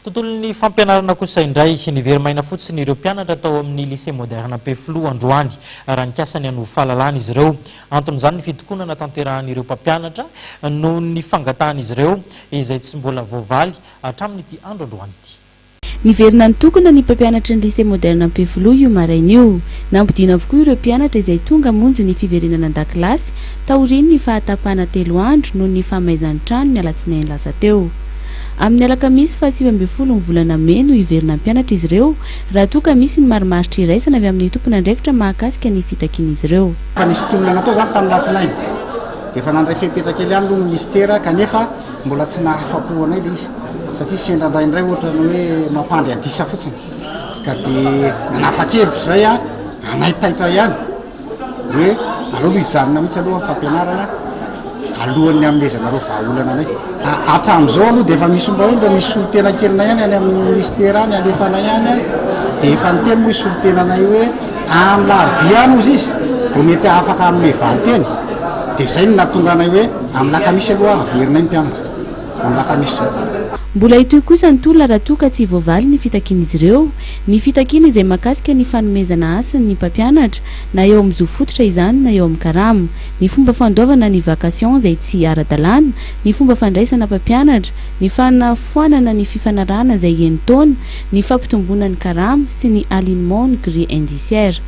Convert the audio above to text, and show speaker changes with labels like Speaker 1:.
Speaker 1: Tontolon'ny fampianarana kosa indray, niveri-maina fotsiny ireo mpianatra tao amin'ny Lycée Moderne Ampefiloha androany raha nikasa ny hanovo fahalalana izy ireo. Anton'izany ny fitokonana tanterahan'ireo mpampianatra noho ny fangatahan'izy ireo izay tsy mbola voavaly hatramin'ity andro androany ity.
Speaker 2: Niverina nitokona ny mpampianatry ny Lycée Moderne Ampefiloha io maraina io. Nampodiana avokoa ireo mpianatra izay tonga hamonjy ny fiverenana an-dakilasy taorian'ny fahatapahana telo andro noho ny fahamaizan'ny trano ny alatsinainy lasa teo. Amin'ny alakamisy faha 19 ny volana mey no hiverina hampianatra izy ireo raha toa ka misy ny marimaritra iraisana avy amin'ny tompon'andraikitra mahakasika ny fitakian'izy ireo.
Speaker 3: Efa nisy tolona natao izany tamin'ny alatsinainy. Efa nandray fepetra kely ihany aloha ny minisitera kanefa mbola tsy nahafa-po anay ilay izy satria sendra indraindray ohatran'ny hoe mampandry adrisa fotsiny ka dia nanapa-kevitra izay hanaitaitra ihany. Hoe aleo aloha hijanona mihitsy aloha ny fampianarana alohan'ny hanomezanareo vahaolana anay. Hatramin'izao aloha dia efa misy mba hoe mba misy solontena kelinay ihany any amin'ny ministera any, alefanay any, dia efa niteny moa io solontenanay io hoe amin'ny larobia any hozy izy vao mety afaka hanome valinteny, dia izay no nahatonga anay hoe amin'ny lakamisy aloha averinay ny mpianatra. Amin'ny lakamisy izao.
Speaker 2: Mbola hitohy kosa ny tolona raha toa ka tsy voavaly ny fitakian'izy ireo. Ny fitakiana izay mahakasika ny fanomezana hasiny ny mpampianatra, na eo amin'ny zo fototra izany na eo amin'ny karama. Ny fomba fandoavana ny vacation izay tsy ara-dalàna, ny fomba fandraisana mpampianatra, ny fanafoanana ny fifanarahana izay enin-taona, ny fampitomboana ny karama, sy ny alignement ny grille indiciaire.